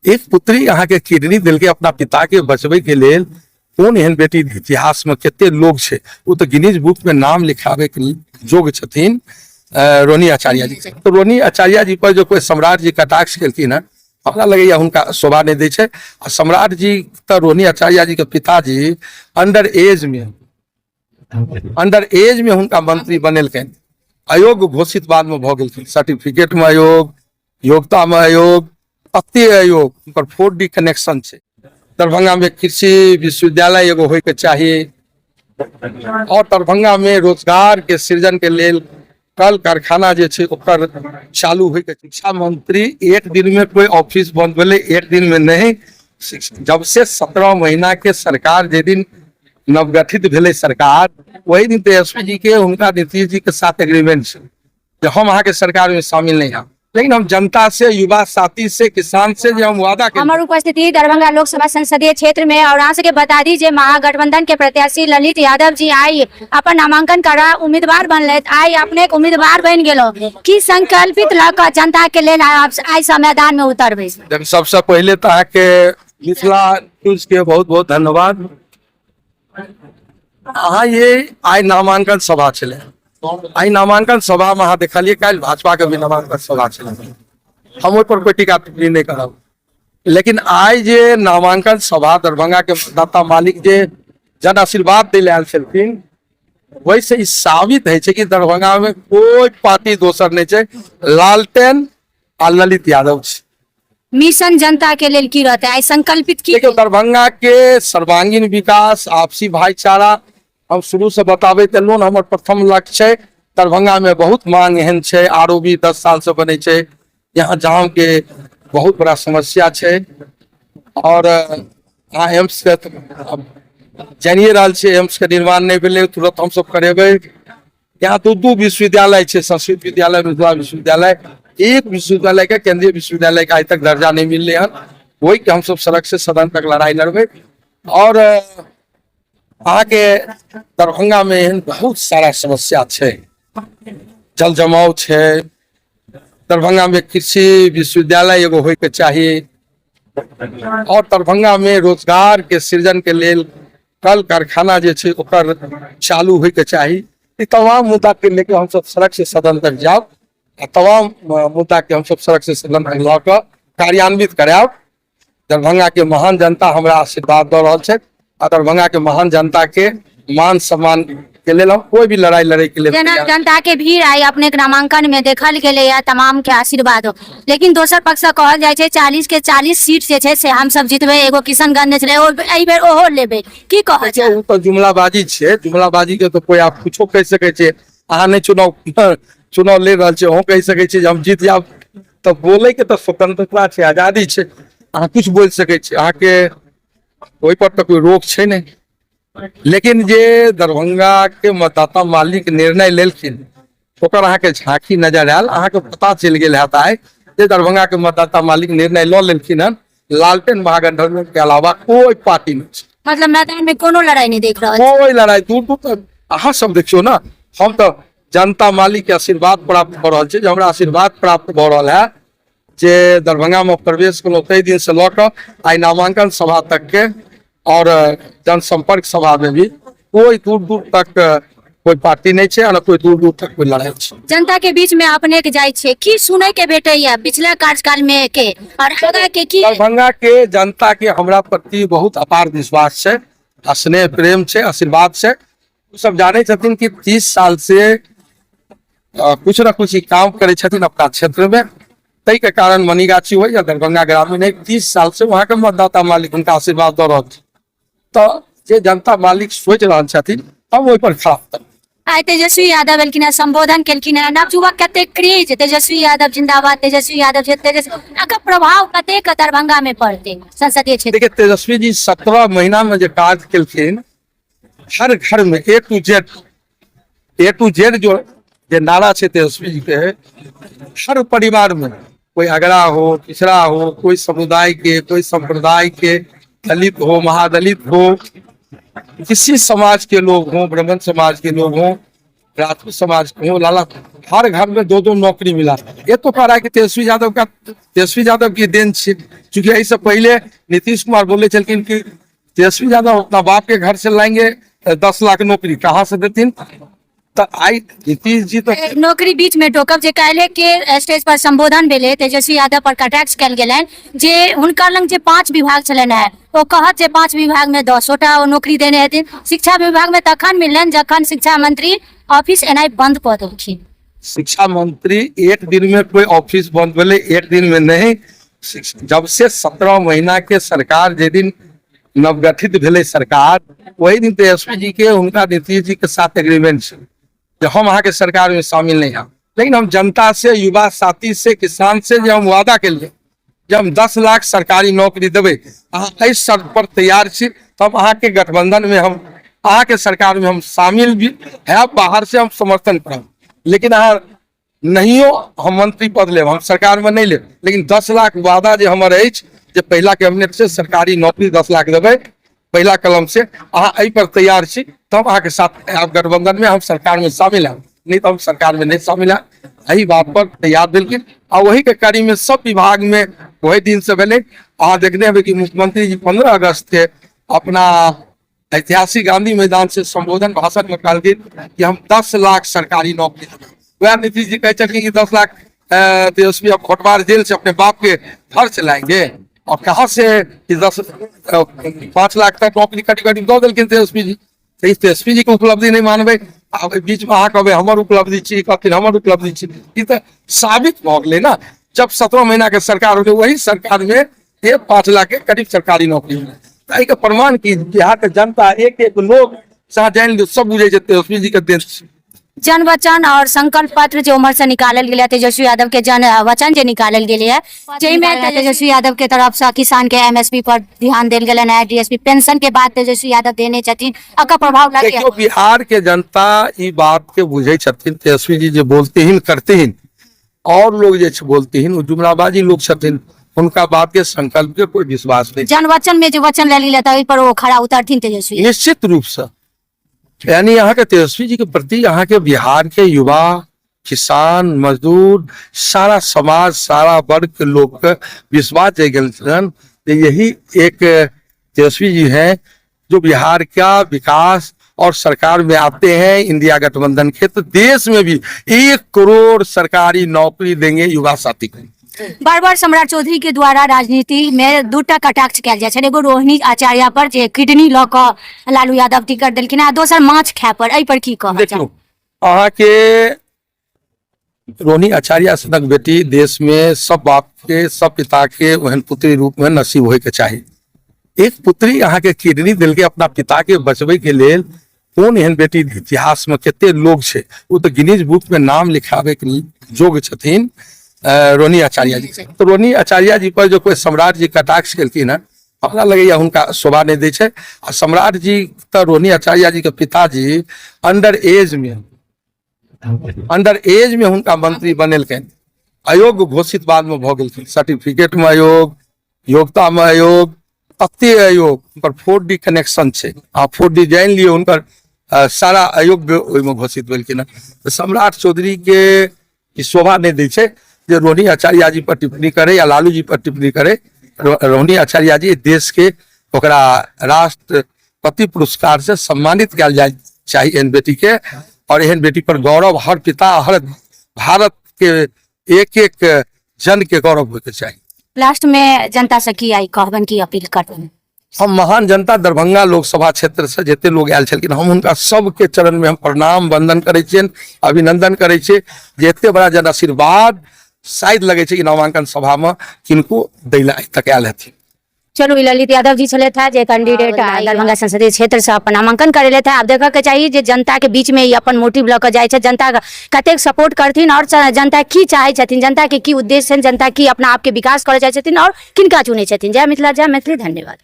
एक पुत्री अहाँके किडनी देलकै अपना पिता के बचबै के लेल। कोन एहन बेटी इतिहास में कते लोग छै, ओ तऽ गिनीज बुक में नाम लिखाबै के योग्य छथिन रोहिणी आचार्य जी। तऽ रोहिणी आचार्य जी पर जो कोई सम्राट जी कटाक्ष केलखिन हँ, हमरा लगैया हुनका शोभा नहि दै छै। आ सम्राट जी तऽ रोहिणी आचार्य जी के पिताजी अंडर एज में हुनका मंत्री बनेलकनि, अयोग्य घोषित बाद में भऽ गेलखिन। सर्टिफिकेट में अयोग्य, योग्यता में अयोग्य, अति अयोग्य। हुनकर 4D connection छै। दरभंगा में कृषि विश्वविद्यालय एगो होय के चाही और दरभंगा में रोजगार के सृजन के लेल कल कारखाना जे छै ओकर चालू होय के। शिक्षा मंत्री एक दिन में कोई ऑफिस बंद भेलै? एक दिन में नहीं। जब से 17 महीना के सरकार, जे दिन नवगठित भेलै सरकार, वही दिन तेजस्वी जी के हुनका नीतीश जी के साथ एग्रीमेंट छै जे हम अहाँके सरकार में शामिल नहीं हम, लेकिन हम जनता से, युवा साथी से, किसान से जे हम वादा केलियै। हमर उपस्थिति दरभंगा लोकसभा संसदीय क्षेत्र में और अहाँ सबके बता दी जे महागठबंधन के प्रत्याशी ललित यादव जी आई अपन नामांकन करा उम्मीदवार बनलथि। आई अपने के उम्मीदवार बनि गेलो, की संकल्पित लऽ कऽ जनता के लेल आइ से मैदान में उतरबै? सबसे पहिले तऽ अहाँके मिथिला न्यूज के बहुत बहुत धन्यवाद। अहाँ ये आइ नामांकन सभा छलै, आइ नामांकन सभा में अहाँ देखलियै, काल्हि भाजपा के भी नामांकन सभा छलै। हम ओहि पर कोई टीका टिप्पणी नहि करब, लेकिन आइ जे नामांकन सभा दरभंगा के मतदाता मालिक जे जन आशीर्वाद दै लए आयल छलखिन, ओहिसँ ई साबित होइ छै कि दरभंगा में कोई पार्टी दोसर नहि छै, लालटेन आ ललित यादव छै। मिशन जनता के लेल की रहतै आइ संकल्पित की? देखियौ, दरभंगा के सर्वांगीण विकास, आपसी भाईचारा, हम शुरू से बताबैत एलहुँ, हमर प्रथम लक्ष्य छै। दरभंगा में बहुत मांग एहन छै, आर ओ बी 10 साल से बनै छै, यहाँ जाम के बहुत बड़ा समस्या छै और अहाँ एम्स के अब जानिए रहल छियै, एम्स के निर्माण नहि भेलै, तुरंत हमसब करेबै। यहाँ दू दू विश्वविद्यालय छै, संस्कृत विद्यालय, मिथिला विश्वविद्यालय। एक विश्वविद्यालय के केंद्रीय विश्वविद्यालय के आइ तक दर्जा नहीं मिलले हन। वही के हमसब सड़क से सदन तक लड़ाई लड़बै। और अहाँके दरभंगा में एहन बहुत सारा समस्या छै, जल जमाव छै। दरभंगा में कृषि विश्वविद्यालय एगो होय के चाही और दरभंगा में रोजगार के सृजन के लेल कल कारखाना जे छै ओकर चालू होय के चाही। ई तमाम मुद्दा के लेके हमसब सड़क से सदन तक जायब आ तमाम मुद्दा के हमसब सड़क से सदन तक लऽ कऽ कार्यान्वित करायब। दरभंगा के महान जनता हमरा आशीर्वाद दऽ रहल छथि आ दरभंगा के महान जनता के मान सम्मान के लेल हम कोई भी लड़ाई लड़े के लेल जेना तैयार। जनता के भीड़ आई अपने के नामांकन में देखल गेलै या तमाम के आशीर्वाद हो, लेकिन दोसर पक्ष से कहल जाइ छै 40 के 40 सीट जे छै से हम सब जीतबै, एगो किशनगंज छलै ओ एहि बेर ओहो लेबै, की कहल देखियौ, ओ तऽ जुमलाबाजी छै। जुमलाबाजी के तऽ कोई आप कुछो कहि सकै छै। अहाँ नहि चुनाव चुनाव लड़ि रहल छी, अहूँ कहि सकै छी जे हम जीत जायब। तऽ बोलै के तऽ स्वतंत्रता छै, आजादी छै, अहाँ किछु बोलि सकै छी, अहाँके ओहि पर तऽ कोई रोक छै नहि। लेकिन जे दरभंगा के मतदाता मालिक निर्णय लेलखिन, ओकर अहाँके झांकी नजर आयल, अहाँके पता चलि गेल हैत आइ जे दरभंगा के मतदाता मालिक निर्णय लऽ लेलखिन हन, लालटेन महागठबंधन के अलावा कोई पार्टी नहि छै। मतलब मैदान में कोनो लड़ाई नहीं देख रहल? कोई लड़ाई दूर दूर तक अहाँ सब देखियौ ने। हम तऽ जनता मालिक के आशीर्वाद प्राप्त भऽ रहल छै, जे हमरा आशीर्वाद प्राप्त भऽ रहल है जे दरभंगा में प्रवेश केलहुँ ताहि दिन से लऽ कऽ आइ नामांकन सभा तक के और जनसंपर्क सभा में भी कोई दूर दूर तक कोई पार्टी नहीं छै और कोई दूर दूर तक कोई लड़ाई छै। जनता के बीच में अपने के जाइ छियै, की सुनै के भेटैया पिछला कार्यकाल में के और आगा के की? दरभंगा के जनता के हमरा प्रति बहुत अपार विश्वास छै, आ स्नेह प्रेम छै, आशीर्वाद छै। ओ सब जानै छथिन कि 30 साल से कुछ न कुछ ई काम करै छथिन अपना क्षेत्र में। ताहि के कारण मनीगाछी हो या दरभंगा ग्रामीण है, 30 साल से वहां के मतदाता मालिक हुनका आशीर्वाद दऽ रहल छै। तऽ जे जनता मालिक सोचि रहल छथिन, हम ओहि पर खड़ा उतरबै। आइ तेजस्वी यादव एलखिन हेँ, संबोधन केलखिन हेँ, नवयुवक कतेक क्रेज, तेजस्वी यादव जिंदाबाद, तेजस्वी यादव छै, तेजस्वी, एकर प्रभाव कतेक दरभंगा में पड़तै संसदीय क्षेत्र? देखिए, तेजस्वी जी 17 महीना में जे काज केलखिन, हर घर में A to Z, A to Z जो जे नारा छै तेजस्वी जी के, हर परिवार में कोई अगड़ा हो, पिछड़ा हो, कोई समुदाय के, कोई संप्रदाय के, दलित हो, महादलित हो, किसी समाज के लोग हों, ब्राह्मण समाज के लोग हों, राजपूत समाज को लाला हर घर में दो दो नौकरी मिला। ये तो कह रहा है कि तेजस्वी यादव का, तेजस्वी यादव की then छे। चूंकि ऐसे पहले नीतीश कुमार बोले छलखिन कि तेजस्वी यादव अपना बाप के घर से लाएंगे 10 लाख नौकरी, कहाँ से देथिन? तो आई नीतीश जी तो नौकरी बीच में टोकब जे काल्हि के स्टेज पर संबोधन भेलै, तेजस्वी यादव पर कटाक्ष कयल गेलनि जे हुनकर लग जे 5 विभाग छलनि हेँ, ओ कहत जे 5 विभाग में 10टा ओ नौकरी देने हेथिन। शिक्षा विभाग में तखन मिललनि जखन शिक्षा मंत्री ऑफिस एनाइ बंद कऽ देलखिन। शिक्षा मंत्री एक दिन में कोई ऑफिस बंद भेलै, एक दिन में नहीं। जब से 17 महीना के सरकार जे दिन नवगठित भेलै सरकार, वही दिन तेजस्वी जी के हुनका नीतीश जी के साथ एग्रीमेंट छै जे हम अहाँके सरकार में शामिल नहीं हम, लेकिन हम जनता से, युवा साथी से, किसान से जे हम वादा केलिए जे हम 10 लाख सरकारी नौकरी देबै, अहाँ एहि शर्त पर तैयार छी तब अहाँके गठबंधन में हम, अहाँके सरकार में हम शामिल भी है, बाहर से हम समर्थन करब, लेकिन अहाँ नहियो हम मंत्री पद लेब, हम सरकार में नहीं लेब, लेकिन 10 लाख वादा जे हमर अछि जे पहिला कैबिनेट से सरकारी नौकरी 10 लाख देबै पहिला कलम से, अहाँ एहि पर तैयार छी तब अहाँके साथ आयब गठबंधन में, हम सरकार में शामिल हैब, नहीं तो हम सरकार में नहीं शामिल हैब। एहि बात पर तैयार भेलखिन आ वही के कड़ी में सब विभाग में वही दिन से भेलै। अहाँ देखने हेबै कि मुख्यमंत्री जी 15 अगस्त के अपना ऐतिहासिक गांधी मैदान से संबोधन भाषण में कहलखिन कि हम 10 लाख सरकारी नौकरी देबै। वएह नीतीश जी कहै छलखिन कि 10 लाख तेजस्वी अब घोटवार जेल से अपने बाप के घर से लाएंगे और कहाँ से कि 5 लाख तक नौकरी करीब करीब दऽ देलखिन तेजस्वी जी। तऽ ई तेजस्वी जी के उपलब्धि नहि मानबै, आब एहि बीच में अहाँ कहबै हमर उपलब्धि छी, कहथिन हमर उपलब्धि छी, ई तऽ साबित भऽ गेलै ने। जब 17 महीना के सरकार होलै वही सरकार में ये 5 लाख के करीब सरकारी नौकरी मिले, तऽ एहिके प्रमाण की बिहार के जनता एक एक लोग सह जानि लियौ सब बुझै छै तेजस्वी जी के देश छी। जन वचन और संकल्प पत्र जे उम्हर से निकालल गेलै, तेजस्वी यादव के जन वचन जे निकालल गेलै है, जाहिमे तेजस्वी यादव के तरफ से किसान के एमएसपी पर ध्यान देल गेलनि है, डीएसपी पेंशन के बात तेजस्वी यादव देने छथिन, एकर प्रभाव लगैया। देखियौ बिहार के जनता ई बात के बुझै छथिन, तेजस्वी जी जे बोलतीहिन करतीहिन और लोग जे छै बोलतीहिन ओ जुमलाबाजी लोग छथिन, हुनका बात के संकल्प के कोई विश्वास नहीं। जन वचन में जे वचन लेल गेलै तऽ ओहि पर ओ खरा उतरथिन तेजस्वी। निश्चित रूप से, यानी अहाँ के तेजस्वी जी के प्रति अहाँ के बिहार के युवा, किसान, मजदूर, सारा समाज, सारा वर्ग के लोग के विश्वास जग गेल छनि जे यही एक तेजस्वी जी हैं जो बिहार का विकास और सरकार में आते हैं इंडिया गठबंधन के, तो देश में भी 1 करोड़ सरकारी नौकरी देंगे युवा साथी को। बार बार सम्राट चौधरी के द्वारा राजनीति में दूटा कटाक्ष कयल जाइ छनि, एगो रोहिणी आचार्य पर जे किडनी लऽ कऽ लालू यादव टिकट देलखिन आ दोसर माछ खाय पर, एहि पर की कहब? देखियौ अहाँके रोहिणी आचार्य सनक बेटी देश में सब बाप के सब पिता के ओहन पुत्री रूप में नसीब होय के चाही। एक पुत्री अहाँके किडनी देलकै अपना पिता के बचबै के लेल, कोन एहन बेटी इतिहास में कते लोग छै, ओ तऽ गिनीज बुक में नाम लिखाबै के योग्य छथिन रोहिणी आचार्य जी। तऽ रोहिणी आचार्य जी पर जो कोई सम्राट जी कटाक्ष केलखिन हन, हमरा लगैया हुनका शोभा नहि दै छै। आ सम्राट जी तऽ रोहिणी आचार्य जी के पिताजी अंडर एज में हुनका मंत्री बनेलकनि, अयोग्य घोषित बाद में भऽ गेलखिन, सर्टिफिकेट में अयोग्य, योग्यता में अयोग्य, तते अयोग्य, हुनकर 4D connection छै, अहाँ 4D जानि लियौ, हुनकर सारा अयोग्य ओहिमे घोषित भेलखिन हँ। तऽ सम्राट चौधरी के ई शोभा नहि दै छै जे रोहिणी आचार्य जी पर टिप्पणी करे या लालू जी पर टिप्पणी करे। रोहिणी आचार्य जी देश के ओकरा राष्ट्रपति पुरस्कार से सम्मानित कयल जाय चाही एहन बेटी के, और एहन बेटी पर गौरव हर पिता, हर भारत के एक एक जन के गौरव होय के चाही। लास्ट में जनता से की आई कहबनि, की अपील करबनि? हम महान जनता दरभंगा लोकसभा क्षेत्र से जते लोग आयल छलखिन, हम हुनका सबके चरण में हम प्रणाम वंदन करै छियनि, अभिनंदन करै छियै जे एते बड़ा जन आशीर्वाद शायद लगै छै कि नामांकन सभा में किनको दै लए आइ तक आयल हेथिन। चलू, ई ललित यादव जी छलथि हे जे कैंडिडेट दरभंगा संसदीय क्षेत्र से अपन नामांकन करेलथि हे। आब देखऽ के चाही जे जनता के बीच में ई अपन मोटिव लऽ कऽ जाइ छै, जनता कतेक सपोर्ट करथिन और जनता की चाहै छथिन, जनता के की उद्देश्य छनि, जनता की अपना आपके विकास करऽ चाहै छथिन और किनका चुनै छथिन। जय मिथिला, जय मैथिली, धन्यवाद।